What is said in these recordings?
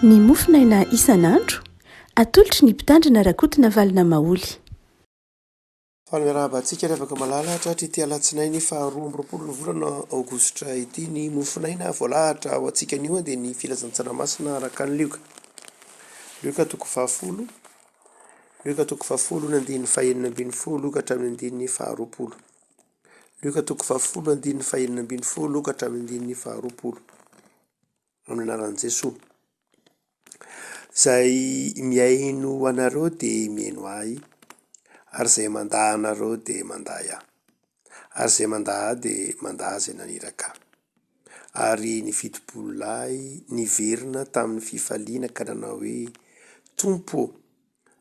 Ny mofonaina isan'andro, atolotry ny Mpitandrina Rakotonavalona Maholy. Faly miarahaba antsika ry havako malala tratry ity alatsinainy faha 22 ny volana aogositra ity. Ny mofonaina voalahatra ho antsika anio dia ny filazantsara masina araka an'i Lioka. Lioka toko fahafolo, Lioka toko fahafolo ny andininy fahenina ambin'ny folo ka hatramin'ny andininy faharoapolo. Lioka toko fahafolo andininy fahenina ambin'ny folo ka hatramin'ny andininy faharoapolo. Amin'ny anaran'i Jesoa. Izay mihaino anareo dia mihaino ahy, ary izay mandà anareo dia mandà ahy, ary izay mandà ahy dia mandà izay naniraka ahy. Ary ny 70 lahy niverina tamin'ny fifaliana ka nanao hoe, Tompo ô,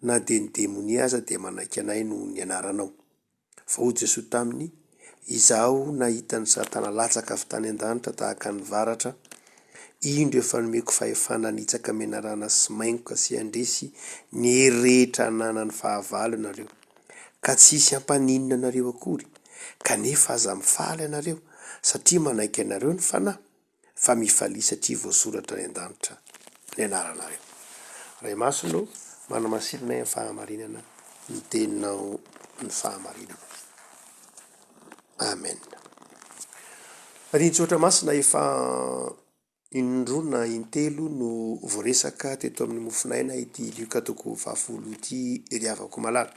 na dia ny demonia aza dia manaiky anay noho ny anaranao. Fa hoy Jesoa taminy, Izaho nahita an'i Satana latsaka avy tany an-danitra tahaka ny varatra, indro efa nomeko fahefana hanitsaka menarana sy maingoka sy handresy ny hery rehetra ananan'ny fahavalo ianareo, ka tsy hisy hampaninona anareo akory, kanefa aza mifaly ianareo, satria manaiky anareo ny Fanahy. fa mifalia satria voasoratra any an-danitra ny anaranareo. Ray Masina ô, manamasina anay amin'ny fahamarinana, ny teninao ny fahamarinana. Amen. Andinin-tsoratra masina efa indroa na intelo no voaresaka teto amin'ny mofonaina ity Lioka toko fahafolo ity ry havako malala.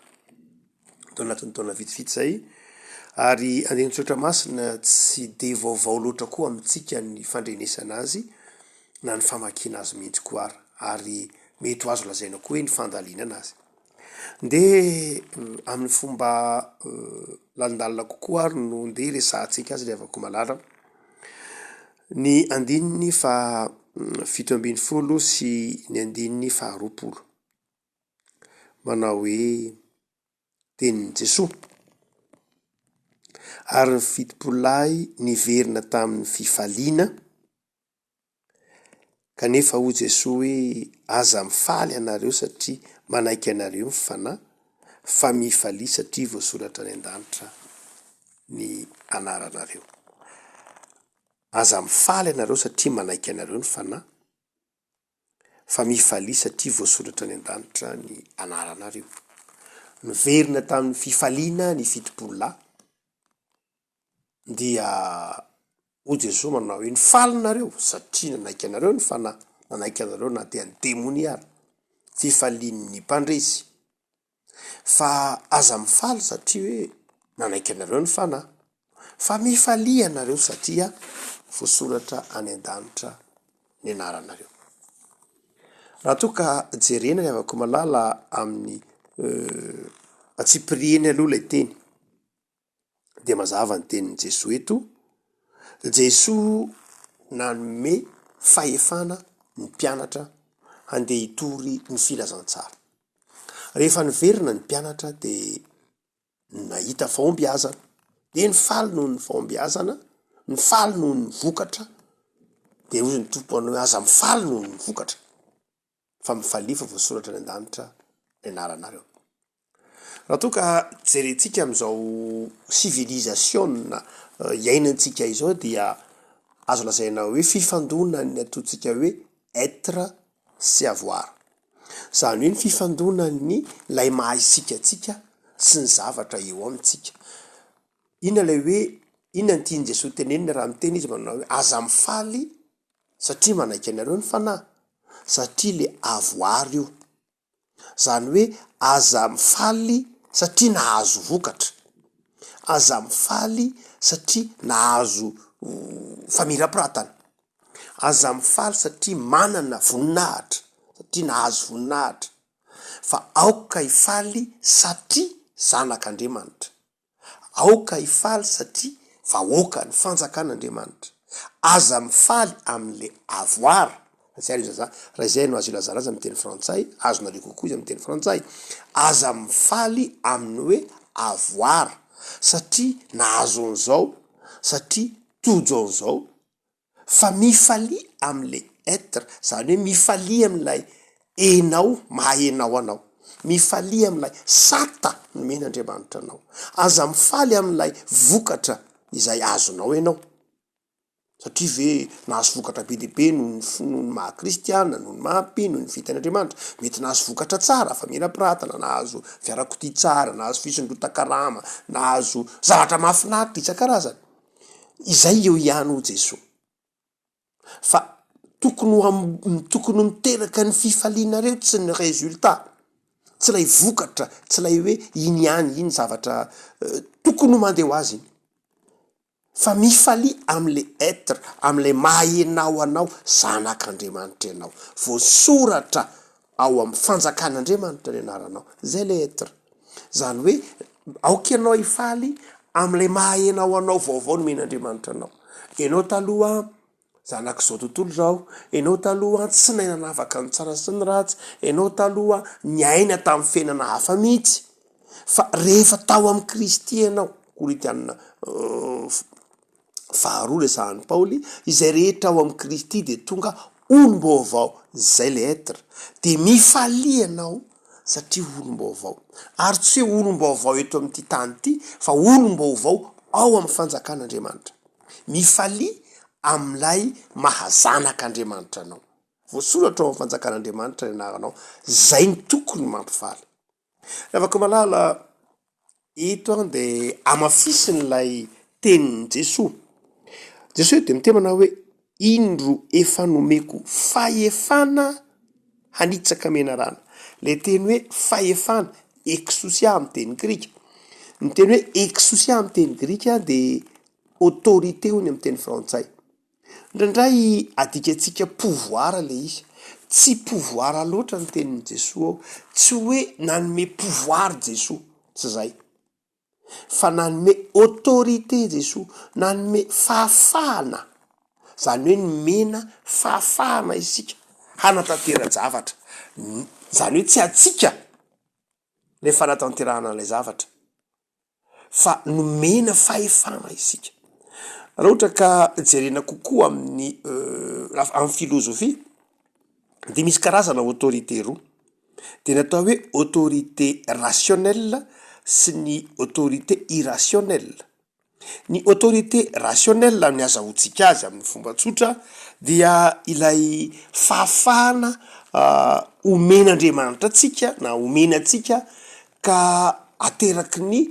tao anatin'ny taona vitsivitsy izay, ary andinin-tsoratra masina tsy dia vaovao loatra koa amintsika ny fandrenesana azy na ny famakiana azy mihitsy koa ary, ary mety ho azo lazaina koa hoe ny fandalinana azy. Ndeha amin'ny fomba lalindalina kokoa ary no ndeha hiresahantsika azy ry havako malala, ny andininy faha 17 sy ny andininy faha 20. manao hoe tenin'i Jesoa. Ary ny fitopololahy niverina tamin'ny fifaliana, kanefa hoy Jesoa hoe aza mifaly ianareo satria manaiky anareo ny Fanahy, fa mifalia satria voasoratra any an-danitra ny anaranareo. Aza mifaly ianareo satria manaiky anareo ny Fanahy, fa mifalia satria voasoratra any an-danitra ny anaranareo. Niverina tamin'ny fifaliana ny 70 lahy, dia hoy Jesoa manao hoe, nifaly nareo satria nanaiky anareo ny Fanahy, nanaiky anareo na dia ny demonia ary. Fifalian'ny mpandresy. Fa aza mifaly satria hoe nanaiky anareo ny Fanahy, fa mifalia ianareo satria voasoratra any an-danitra ny anaranareo. Raha toa ka jerena ry havako malala amin'ny antsipiriany aloha ilay teny, dia mazava ny tenin'i Jesoa eto, Jesoa nanome fahefana ny mpianatra handeha hitory ny filazantsara. Rehefa niverina ny mpianatra dia nahita fahombiazana, dia nifaly noho ny fahombiazana, nifaly noho ny vokatra, dia hoy ny Tompo hanao hoe aza mifaly noho ny vokatra fa mifalia fa voasoratra any an-danitra ny anaranareo. Raha toa ka jerentsika amin'izao civilisation iainantsika izao dia azo lazaina hoe fifandonan'ny ataontsika hoe être sy avoir. Izany hoe ny fifandonan'ny ilay maha isika antsika sy ny zavatra eo amintsika. Inona ilay hoe, inona no tian'i Jesoa tenenina raha miteny izy manao hoe aza mifaly satria manaiky anareo ny Fanahy, satria le avoir io. Izany hoe aza mifaly satria nahazo vokatra, aza mifaly satria nahazo famirapiratana, aza mifaly satria manana voninahitra, satria nahazo voninahitra, fa aoka hifaly satria zanak'Andriamanitra. Aoka hifaly satria vahoaka ny fanjakan'Andriamanitra. Aza mifaly amin'le avoir, raha izay no azo ilazana azy amin'ny teny frantsay, azonareo kokoa izy amin'ny teny frantsay. Aza mifaly amin'ny hoe avoir satria nahazo an'izao, satria tojo an'izao, Fa mifalia amle être, zany hoe mifalia amin'ilay enao maha enao anao, mifalia amin'ilay sata nomen'Andriamanitra anao, aza mifaly amin'ilay vokatra izay azonao enao. Satria ve nahazo vokatra be dia be noho ny noho ny maha kristiana, noho ny maha mpino, ny vitan'Andriamanitra? Mety nahazo vokatra tsara, famirapiratana, nahazo fiarakodia tsara, nahazo fisondrotan-karama, nahazo zavatra mahafinaritra isan-karazany. Izay eo ihany hoy Jesoa. Fa tokony ho am- tokony ho miteraka ny fifalianareo tsy ny résultat, tsy ilay vokatra, tsy ilay hoe iny ihany, iny zavatra tokony ho mandeha ho azy iny. Fa mifalia amin'ilay être, amin'ilay maha enao anao, zanak'Andriamanitra ianao. Voasoratra ao amin'ny fanjakan'Andriamanitra ny anaranao. Izay ilay être. Izany hoe aoka ianao hifaly amin'ilay maha enao anao vaovao nomen'Andriamanitra anao. Ianao taloha zanak'izao tontolo izao, ianao taloha tsy nahay nanavaka ny tsara sy ny ratsy, ianao taloha niaina tamin'ny fiainana hafa mihitsy, fa rehefa tao amin'i Kristy ianao, Korintiana faharoa resahan'i Paoly, izay rehetra ao amin'i Kristy dia tonga olom-baovao, izay le être, dia mifalia ianao satria olom-baovao, ary tsy hoe olom-baovao eto amin'ity tany ity fa olom-baovao ao amin'ny fanjakan'Andriamanitra. Mifalia amin'ilay maha zanak'Andriamanitra anao. Voasoratra ao amin'ny fanjakan'Andriamanitra ny anaranao. Izay no tokony mampifaly. Ry havako malala, eto an dia hamafisiny ilay tenin'i Jesoa. Jesoa eto dia miteny manao hoe, indro efa nomeko fahefana hanitsaka menarana. Ilay teny hoe fahefana, exousia amin'ny teny grika. Ny teny hoe exousia amin'ny teny grika dia autorité hoy ny amin'ny teny frantsay. Indraindray adikantsika pouvoir ilay izy. Tsy pouvoir loatra ny tenin'i Jesoa ao. Tsy hoe nanome pouvoir Jesoa, tsy izay. Fa nanome autorité Jesoa, nanome fahafahana, izany hoe nomena fahafahana isika hanatantera-javatra. Izany hoe tsy antsika ilay fanatanterahana an'ilay zavatra fa nomena fahefana isika. Raha ohatra ka jerena kokoa amin'ny amin'ny filozofia de misy karazana autorité roa, de ny atao hoe autorité rationnelle sy ny autorité irrationnelle. Ny autorité rationnelle ny azahoantsika azy amin'ny fomba tsotra dia ilay fahafahana omen'Andriamanitra antsika na omena antsika ka ateraky ny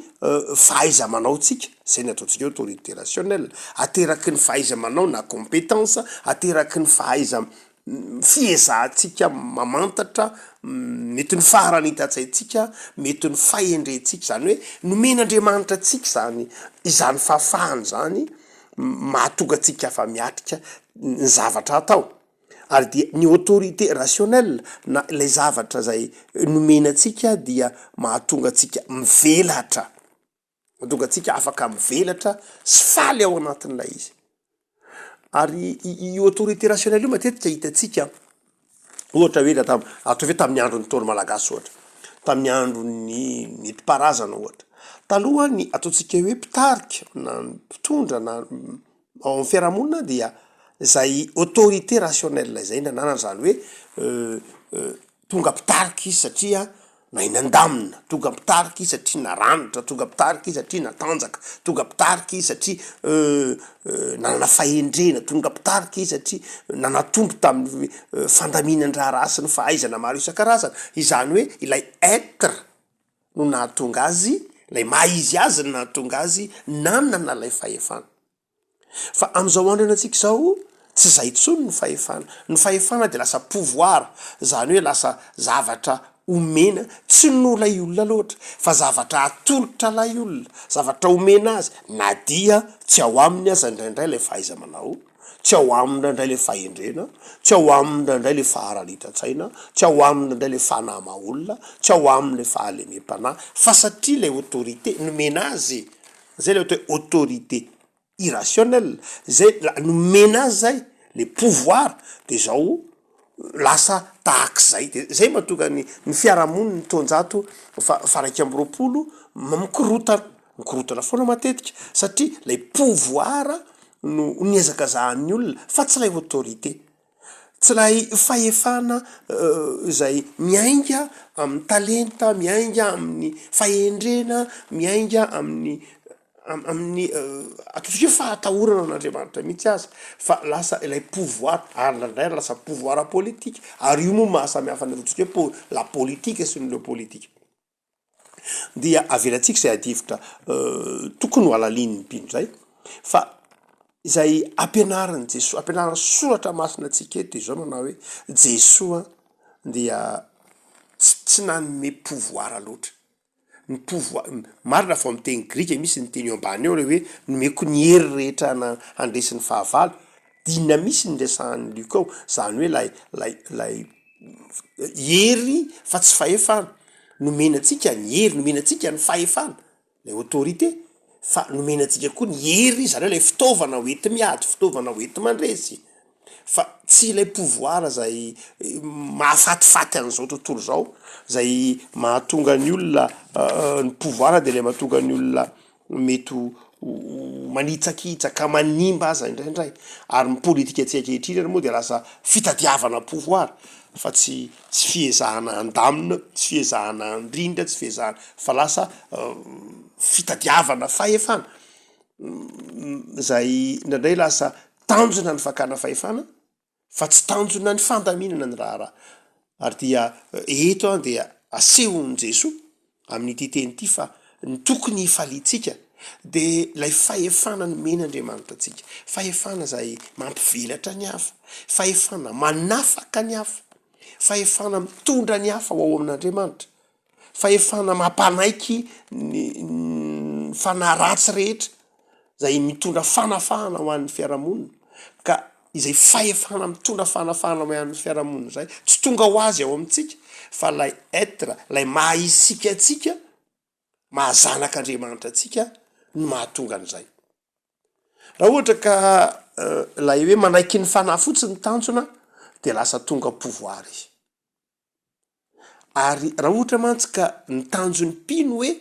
fahaiza-manaontsika, zay ny ataontsika hoe autorité rationnelle, ateraky ny fahaiza-manao na compétence, ateraky ny fahaiza- fiezahantsika mamantatra mety ny faharanitan-tsaintsika, mety ny fahendrentsika, izany hoe nomen'Andriamanitra antsika izany izany fahafahana izany mahatonga antsika afa-miatrika ny zavatra atao, ary dia ny autorité rationnelle na ilay zavatra izay nomena antsika dia mahatonga antsika mivelatra. Mahatonga antsika afaka mivelatra sy faly ao anatin'ilay izy. Ary io autorité rationnelle io matetika hitantsika ohatra hoe raha ataovy hoe tamin'ny andron'ny Ntaolo malagasy ohatra, tamin'ny andron'ny nentim-paharazana ohatra. Taloha ny ataontsika hoe mpitarika na mpitondra na ao amin'ny fiarahamonina dia zay autorité rationnelle zay no ananany, zany hoe tonga mpitarika izy satria nahay nandamina, tonga mpitarika izy satria naranitra, tonga mpitarika izy satria natanjaka, tonga mpitarika izy satria nanana fahendrena, tonga mpitarika izy satria nanatombo tamin'ny fandaminan-draharaha sy ny fahaizana maro isan-karazany, izany hoe ilay être no nahatonga azy, ilay maha izy azy no nahatonga azy nanana ilay fahefana. Fa amin'izao andro iainantsika izao, tsy izay intsony ny fahefana. Ny fahefana dia lasa pouvoir, izany hoe lasa zavatra omena, tsy noho ilay olona loatra, fa zavatra atolotra ilay olona, zavatra omena azy, na dia tsy ao aminy aza indraindray ilay fahaiza-manao. Tsy ao aminy indraindray ilay fahendrena, tsy ao aminy indraindray ilay faharanitan-tsaina, tsy ao aminy indraindray ilay fanahy maha olona, tsy ao aminy ilay fahalemem-panahy, fa satria ilay autorité nomena azy, zay ilay atao hoe autorité irrationnelle, zay nomena azy zay, le pouvoir, de zao lasa tahak'izay, de zay mahatonga ny ny fiarahamonina ny taonjato faha-21 mikorontana. Mikorontana foana matetika satria ilay pouvoir no nihazakazahan'ny olona fa tsy ilay autorité, tsy ilay fahefana izay miainga amin'ny talenta, miainga amin'ny fahendrena, miainga amin'ny. Amin'ny ataontsika hoe fahatahorana an'Andriamanitra mihitsy aza fa lasa ilay pouvoir ary indraindray ary lasa pouvoir politique ary io moa mahasamihafa ny ataontsika hoe po- la politique sy ny le politique. Dia avelantsika izay adihevitra tokony ho halalinin'ny mpino izay fa izay ampianarin'i Jesoa, ampianarin'ny soratra masina antsika eto dia izao manao hoe Jesoa dia tsy tsy nanome pouvoir loatra. Ny pouvoir, marina fa ao amin'ny teny grika misy ny teny eo ambany eo le hoe nomeko ny hery rehetra hana- handresy ny fahavalo, dynamis no resahan'i Lioka ao, zany hoe lay lay lay hery fa tsy fahefana, nomena antsika ny hery, nomena antsika ny fahefana, lay autorité, fa nomena antsika koa ny hery, zany hoe lay fitaovana ho enti-miady, fitaovana ho enti-mandresy. Fa tsy ilay pouvoir zay mahafatifaty an'izao tontolo izao, zay mahatonga ny olona, ny pouvoir de le mahatonga ny olona mety ho manitsakitsaka, manimba aza indraindray, ary ny politikantsika ankehitriny ary moa de lasa fitadiavana pouvoir fa tsy tsy fiezahana handamina, tsy fiezahana handrindra, tsy fiezahana fa lasa fitadiavana fahefana, zay indraindray lasa Tanjona ny fakana fahefana fa tsy tanjona ny fandaminana ny raharaha. Ary dia eto an dia asehon'i Jesoa amin'ity teny ity fa ny tokony hifaliantsika dia ilay fahefana nomen'Andriamanitra antsika, fahefana izay mampivelatra ny hafa, fahefana manafaka ny hafa, fahefana mitondra ny hafa ho ao amin'Andriamanitra, fahefana mampanaiky ny fanahy ratsy rehetra zay mitondra fanafahana ho an'ny fiarahamonina ka izay fahefana mitondra fanafahana ho an'ny fiarahamonina zay tsy tonga ho azy ao amintsika fa lay être lay maha isika antsika maha zanak'Andriamanitra antsika no mahatonga an'izay. Raha ohatra ka lay hoe manaiky ny fanahy fotsiny ny tanjona de lasa tonga pouvoir izy. Ary raha ohatra mantsy ka ny tanjon'ny mpino hoe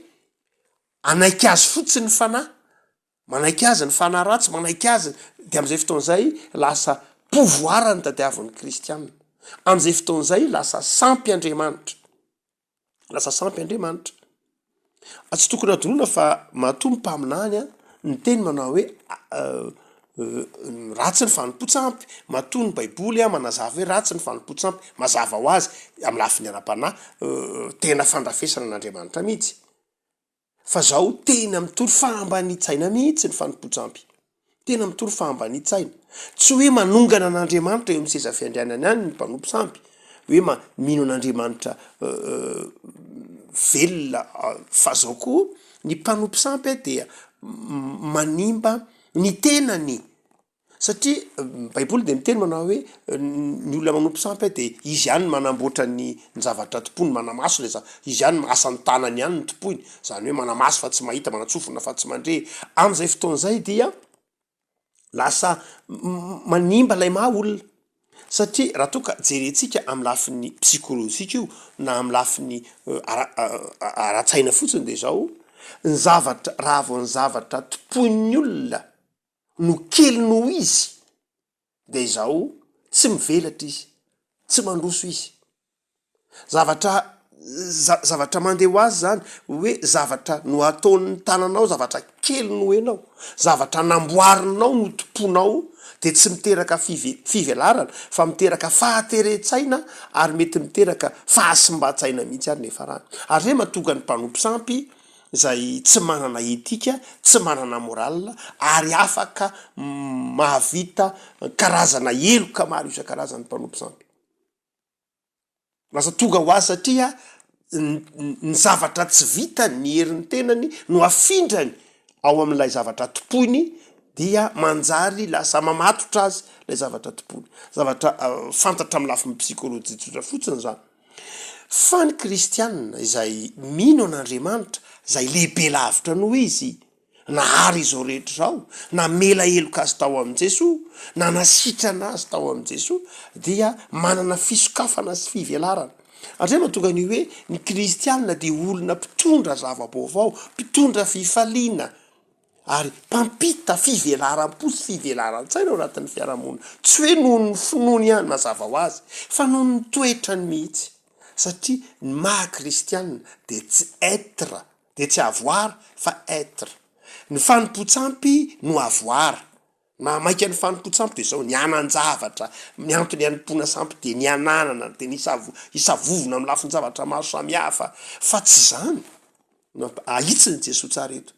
hanaiky azy fotsiny ny fanahy, manaiky azy ny fanahy ratsy, manaiky azy, de am'zay fotoana zay lasa pouvoir no tadiavin'ny kristiana, am'zay fotoana zay lasa sampy Andriamanitra. Lasa sampy Andriamanitra. Tsy tokony hadinoina fa matoa ny mpaminany an, niteny manao hoe ratsy ny fanompoan-tsampy, matoa ny baiboly an manazava hoe ratsy ny fanompoan-tsampy, mazava ho azy amin'ny lafiny ara-panahy tena fandrafesana an'Andriamanitra mihitsy. Fa zao tena mitory fahambanian-tsaina mihitsy ny fanompoan-tsampy. Tena mitory fahambanian-tsaina. Tsy hoe manongana an'Andriamanitra eo amin'ny seza fiandrianany ihany ny mpanompo sampy, hoe ma- mino an'Andriamanitra velona fa zao koa ny mpanompo sampy dia manimba ny tenany. Satria ny baiboly dia miteny manao hoe ny olona manompo sampy dia izy ihany no manamboatra ny ny zavatra tompoiny, manamaso ilay za- izy ihany asan'ny tanany ihany no tompoiny, zany hoe manamaso fa tsy mahita, manatsofina fa tsy mandre, am'zay fotoana zay dia lasa manimba ilay maha olona, satria raha toa ka jerentsika amin'ny lafiny psikolojika io na amin'ny lafiny ara- ara-tsaina fotsiny de zao, ny zavatra raha vao ny zavatra tompoin'ny olona no kely noho izy de izao tsy mivelatra izy, tsy mandroso izy. Zavatra za- zavatra mandeha ho azy zany hoe zavatra no ataon'ny tananao, zavatra kely noho enao, zavatra namboarinao no tomponao de tsy miteraka five- fivelarana fa miteraka fahateren-tsaina ary mety miteraka fahasimban-tsaina mihitsy ary ny hiafarany. Ary zay mahatonga ny mpanompo sampy izay tsy manana etika, tsy manana morale ary afaka mahavita karazana heloka maro isan-karazany mpanompo sampy. Lasa tonga ho azy satria ny zavatra tsy vitany, ny herin'ny tenany no afindrany ao amin'ilay zavatra tompoiny dia manjary lasa mamatotra azy ilay zavatra tompoiny. Zavatra fantatra amin'ny lafiny psikolojia tsotra fotsiny zany. Fa ny kristiana izay mino an'Andriamanitra, izay lehibe lavitra noho izy, nahary izao rehetra izao, namela heloka azy tao amin'i Jesoa, nanasitrana azy tao amin'i Jesoa, dia manana fisokafana sy fivelarana. Ary izay no mahatonga ny hoe ny kristiana dia olona mpitondra zava-baovao, mpitondra fifaliana, ary mpampita fivelaram-po sy fivelaran-tsaina ao anatin'ny fiarahamonina, tsy hoe noho ny finoany ihany mazava ho azy, fa noho ny toetrany mihitsy, satria ny maha kristianina dia tsy être, dia tsy avoir fa être. Ny fanompoan-tsampy no avoir. Ny mahamaika ny fanompoan-tsampy dia izao, ny hanan-javatra, ny antony hanompoana sampy dia ny hananana, dia ny hisavo, hisavovona amin'ny lafin-javatra maro samihafa, fa tsy izany no amp-, ahitsin'i Jesoa tsara eto,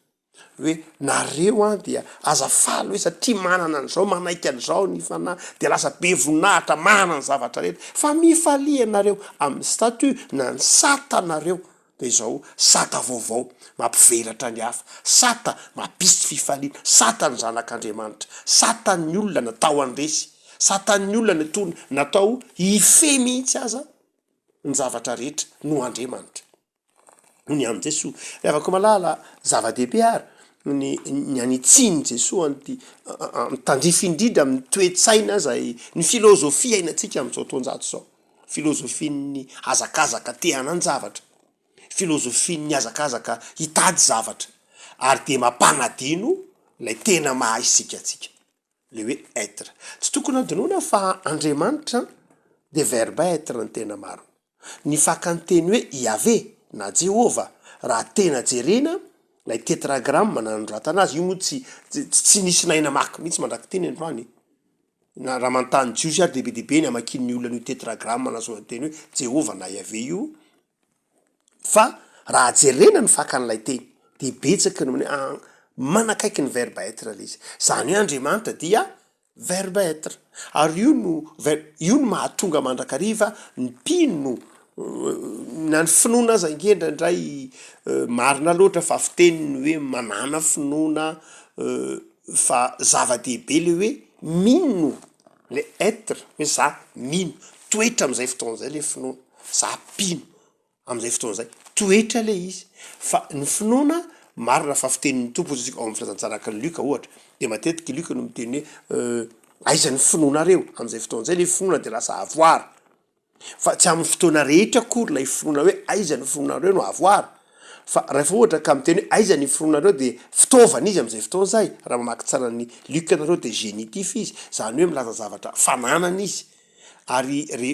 hoe nareo an dia aza faly hoe satria manana an'izao, manaiky an'izao ny fanahy, dia lasa be voninahitra, manana ny zavatra rehetra, fa mifalia ianareo amin'ny statut na ny satanareo Dia izao, sata vaovao mampivelatra ny hafa, sata mampisy fifaliana, satan'ny zanak'Andriamanitra, satan'ny olona natao handresy, satan'ny olona natao natao hifehy mihitsy aza ny zavatra rehetra no Andriamanitra. Hoy ny amin'i Jesoa. Ry havako malala, zava-dehibe ary ny ny hanitsian'i Jesoa an'ity tandrify indrindra amin'ny toe-tsaina izay ny filôzôfia iainantsika amin'izao taonjato izao. Filozofian'ny hazakazaka te hanan-javatra, filozofian'ny hazakazaka hitady zavatra, ary dia mampanadino ilay tena maha isika antsika, ilay hoe être. Tsy tokony hadinoina fa Andriamanitra dia verbe être ny tena marina. Ny fakan-teny hoe Iaveh na Jehovah raha tena jerena ilay tetragramme nanoratana azy, io moa tsy tsy nisy nahay namaky mihitsy mandrak'ity ny androany. Na raha manontany Jiosy ary dia be dia be ny hamakian'ny olona an'io tetragrama nahazoana teny hoe Jehovah na Yaveh io, fa raha jerena ny fakan'ilay teny dia betsaka ny hoe manakaiky ny verbe être ilay izy. Izany hoe Andriamanitra dia verbe être. Ary io no ver- io no mahatonga mandrakariva ny mpino na ny finoana aza ange indraindray marina loatra fa fiteny ny hoe manàna finoana fa zava-dehibe le hoe mino le être hoe za mino, toetra am'zay fotoana zay le finoana, za mpino am'zay fotoana zay, toetra le izy, fa ny finoana marina fa fitenin'ny Tompo hozy isika ao am'filazantsara araka an'i Lioka ohatra, de matetika i Lioka no miteny hoe aiza ny finoanareo, am'zay fotoana zay le finoana de lasa avoir. Fa tsy amin'ny fotoana rehetra akory ilay finoana hoe aiza ny finoanareo no avoir. Fa rahefa ohatra ka miteny hoe aiza ny finoanareo dia fitaovana izy amin'izay fotoana izay, raha mamaky tsara ny Luc nareo dia génitif izy, izany hoe milaza zavatra fananana izy. Ary re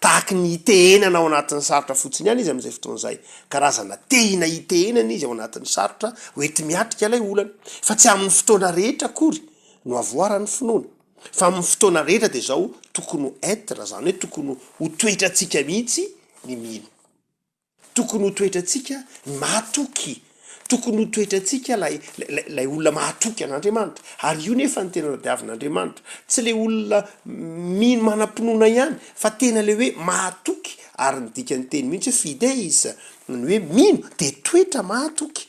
tahaky ny hitehenana ao anatin'ny sarotra fotsiny ihany izy amin'izay fotoana izay. Karazana tehina hitehenana izy ao anatin'ny sarotra hoenti-miatrika ilay olana. Fa tsy amin'ny fotoana rehetra akory no avoir ny finoana. Fa amin'ny fotoana rehetra dia izao tokony ho être, izany hoe tokony ho toetrantsika mihitsy ny mino. Tokony ho toetrantsika ny mahatoky. Tokony ho toetrantsika ilay ilay olona mahatoky an'Andriamanitra. Ary io nefa no tena tadiavin'Andriamanitra. Tsy ilay olona mino manam-pinoana ihany fa tena ilay hoe mahatoky ary ny dikan'ny teny mihitsy hoe fides, ny hoe mino dia toetra mahatoky.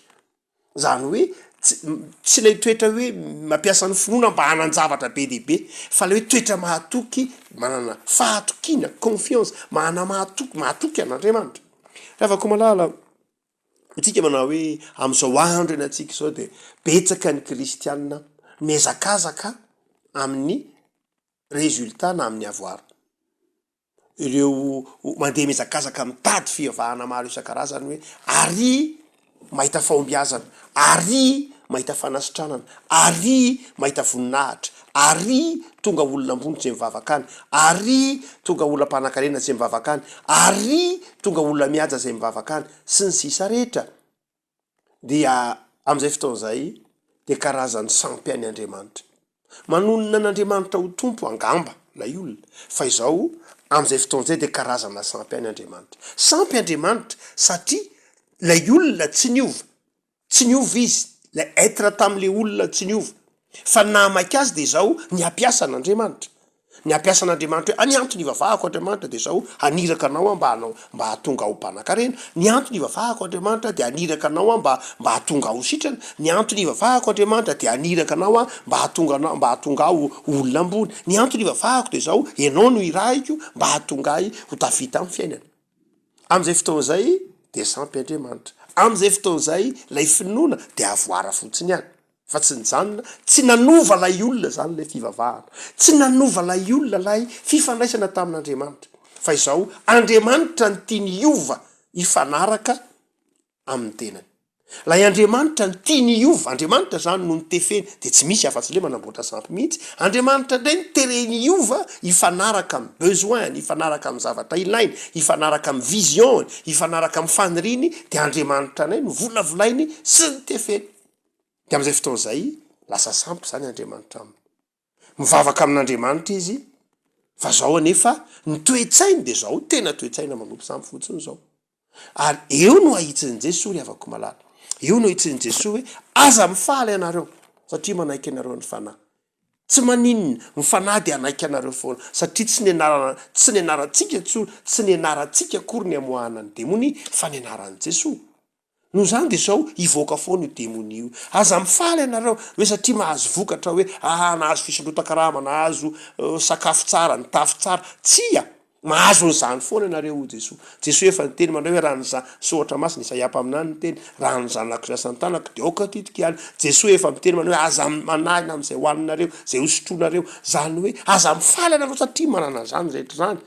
Izany hoe tsy tsy ilay toetra hoe mampiasa ny finoana mba hanan-javatra be dia be, fa ilay hoe toetra mahatoky, manana fahatokiana, confiance, manana mahatoky, mahatoky an'Andriamanitra. Ry havako malala, isika manao hoe amin'izao andro iainantsika izao dia betsaka ny kristiana mihazakazaka amin'ny résultat na amin'ny avoir. ireo mandeha mihazakazaka mitady fivavahana maro isan-karazany hoe ary mahita fahombiazana, ary mahita fanasitranana, ary mahita voninahitra, ary tonga olona ambony tsy mivavaka any, ary tonga olona mpanankarena tsy mivavaka any, ary tonga olona mihaja izay mivavaka any, sy ny sisa rehetra. Dia amin'izay fotoana izay dia karazan'ny sampy any Andriamanitra. Manonona an'Andriamanitra ho Tompo angamba ilay olona, fa izao amin'izay fotoana izay dia karazana sampy any Andriamanitra. Sampy Andriamanitra satria ilay olona tsy niova, tsy niova izy, ilay être tamin'ilay olona tsy niova. Fa ny nahamaika azy dia izao, ny hampiasa an'Andriamanitra. Ny hampiasa an'Andriamanitra hoe, ny antony ivavahako Andriamanitra dia izao, haniraka anao aho mba hanao, mba hahatonga ahy ho mpanankarena. Ny antony ivavahako Andriamanitra dia haniraka anao aho mba, mba hahatonga ahy ho sitrana. Ny antony ivavahako Andriamanitra dia haniraka anao aho mba hahatonga anao, mba hahatonga ahy ho olona ambony. Ny antony ivavahako dia izao, ianao no irahiko mba hahatonga ahy ho tafita amin'ny fiainana. Amin'izay fotoana izay dia sampy Andriamanitra. Amin'izay fotoana izay ilay finoana dia avoara fotsiny ihany. Fa tsy nijanona, tsy nanova ilay olona izany ilay fivavahana. Tsy nanova ilay olona ilay fifandraisana tamin'Andriamanitra. Fa izao, Andriamanitra no tiany hiova hifanaraka amin'ny tenany. Ilay Andriamanitra no tiany hiova, Andriamanitra izany no notefeny, dia tsy misy afa-tsy ilay manamboatra sampy mihitsy. Andriamanitra indray no tereny hiova hifanaraka amin'ny besoin-ny, hifanaraka amin'ny zavatra ilainy, hifanaraka amin'ny vision-ny, hifanaraka amin'ny faniriany, dia Andriamanitra indray no volavolainy sy notefeny. De am'izay fotoana izay, lasa sampy zany Andriamanitra aminy. Mivavaka amin'Andriamanitra izy, fa zao anefa, ny toe-tsainy de zao, tena toe-tsaina manompo sampy fotsiny zao. Ary eo no ahitsin'i Jesoa ry havako malala. Eo no ahitsin'i Jesoa hoe, aza mifaly ianareo, satria manaiky anareo ny Fanahy. Tsy maninona, ny Fanahy dia hanaiky anareo foana, satria tsy nianarana, tsy nianarantsika intsony, tsy nianarantsika akory ny hamoahana ny demonia, fa nianaran'i Jesoa. Noho izany dia izao, hivoaka foana io demonia io. Aza mifaly ianareo, hoe satria mahazo vokatra hoe, aa nahazo fisondrotan-karama, nahazo sakafo tsara, nitafy tsara. Tsia! Mahazo an'izany foana ianareo, hoy Jesoa. Jesoa efa niteny manao hoe, raha ny za, soratra masina, Isaia mpaminany niteny, raha ny zanako sy asan'ny tanako dia aoka hatidiko ihany. Jesoa efa miteny manao hoe, aza manahy na amin'izay hohaninareo, izay hosotroinareo. Izany hoe, aza mifaly ianareo satria manana an'izany rehetra izany.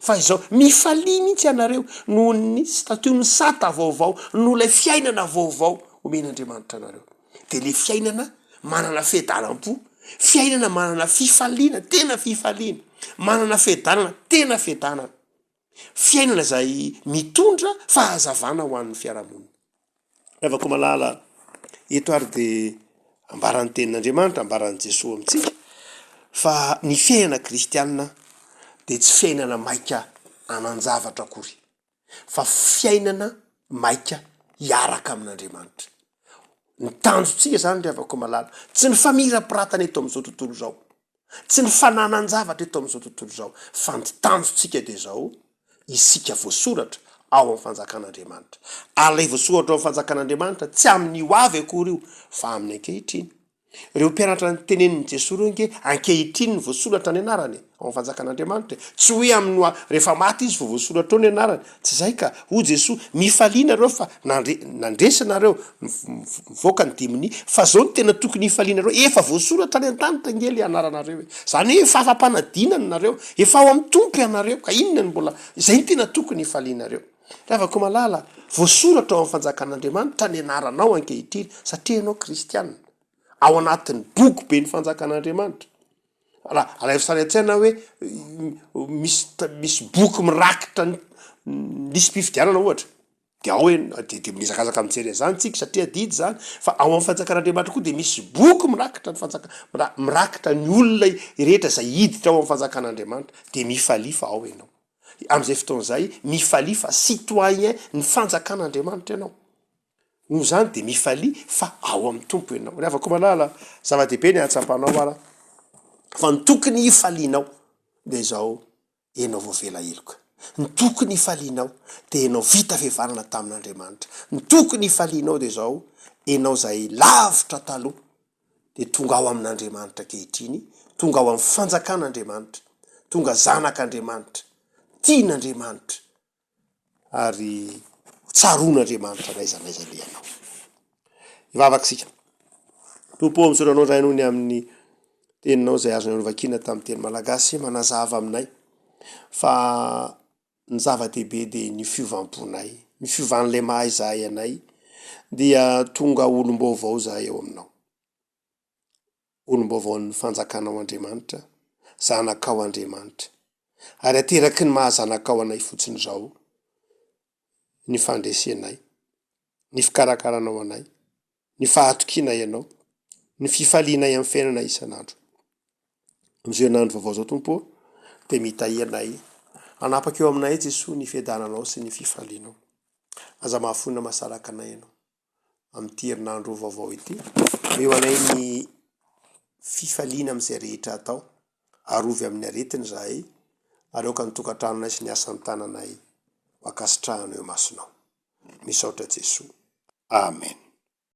Fa izao, mifalia mihitsy ianareo noho ny statut-n'ny sata vaovao, noho ilay fiainana vaovao omen'Andriamanitra anareo. Dia ilay fiainana manana fiadanam-po, fiainana manana fifaliana, tena fifaliana, manana fiadanana, tena fiadanana. Fiainana izay mitondra fahazavana ho an'ny fiarahamonina. Ravako malala, eto ary dia ambaran'ny tenin'Andriamanitra, ambaran'i Jesoa amintsika fa ny fiainana kristianina dia tsy fiainana maika hanan-javatra akory fa fiainana maika hiaraka amin'Andriamanitra. Ny tanjontsika izany ry havako malala, tsy ny famirapiratana eto amin'izao tontolo izao, Tsy ny fananan-javatra eto amin'izao tontolo izao, fa ny tanjontsika dia izao, isika voasoratra ao amin'ny fanjakan'Andriamanitra. Ary ilay voasoratra ao amin'ny fanjakan'Andriamanitra, tsy amin'ny ho avy akory io, fa amin'ny ankehitriny. Ireo mpianatra notenenin'i Jesoa ireo ange, ankehitriny no voasoratra ny anarany e, ao amin'ny fanjakan'Andriamanitra e. Tsy hoe amin'ny ho avy, rehefa maty izy vao voasoratra ao ny anarany. Tsy izay ka. Hoy Jesoa, Mifalia nareo fa nandre, nandresy nareo, mivoaka ny demonia, fa zao no tena tokony hifalianareo, efa voasoratra any an-danitra ange le anaranareo e, zany hoe efa afa-panadinana nareo, efa ao amin'ny Tompo ianareo, ka inona no mbola, zay no tena tokony hifalianareo. Ry havako malala, voasoratra ao amin'ny fanjakan'Andriamanitra ny anaranao ankehitriny, satria ianao kristiana, ao anatin'ny boky ben'ny fanjakan'Andriamanitra. Raha alaivo sary an-tsaina hoe misy misy boky mirakitra ny lisi-pifidianana ohatra, de ao hoe de de mihazakazaka mijery an'izany tsika satria adidy zany, fa ao amin'ny fanjakan'Andriamanitra koa de misy boky mirakitra ny fanjaka- mira- mirakitra ny olona rehetra zay hiditra ao amin'ny fanjakan'Andriamanitra, de mifalia fa ao ianao. Am'zay fotoana zay, mifalia fa citoyen ny fanjakan'Andriamanitra ianao. Noho izany dia mifalia fa ao amin'ny Tompo ianao. Ry havako malala, zava-dehibe ny hahatsapanao ara fa ny tokony hifalianao dia izao, ianao voavela heloka. Ny tokony hifalianao dia ianao vita fihavanana tamin'Andriamanitra. Ny tokony hifalianao dia izao, ianao izay lavitra taloha dia tonga ao amin'Andriamanitra ankehitriny, tonga ao amin'ny fanjakan'Andriamanitra, tonga zanak'Andriamanitra, tian'Andriamanitra. ary tsaroan'Andriamanitra n'aiza n'aiza alehanao. Hivavaka isika. Tompo ô, misaotra Anao Ray noho ny amin'ny teninao izay azonay novakiana tamin'ny teny malagasy manazava aminay fa ny zava-dehibe dia ny fiovam-ponay, ny fiovan'ilay maha izahay anay dia tonga olom-baovao izahay ao aminao. Olom-baovaon'ny fanjakanao Andriamanitra, zanakao Andriamanitra. Ary ateraky ny maha zanakao anay fotsiny izao ny fandresenay, ny fikarakaranao anay, ny fahatokianay Anao, ny fifalianay amin'ny fiainana isan'andro. Amin'izao herinandro vaovao izao Tompo ô, dia mitahia anay, hanapaka eo aminay Jesoa ny fiadananao sy ny fifalianao. Aza mahafoy na mahasaraka anay Ianao. amin'ity herinandro vaovao ity. Omeo anay ny fifaliana amin'izay rehetra atao. Arovy amin'ny aretina izahay ary aoka ny tokantranonay sy ny asan'ny tananay ho ankasitrahana eo imasonao. Misaotra Jesoa. Amen.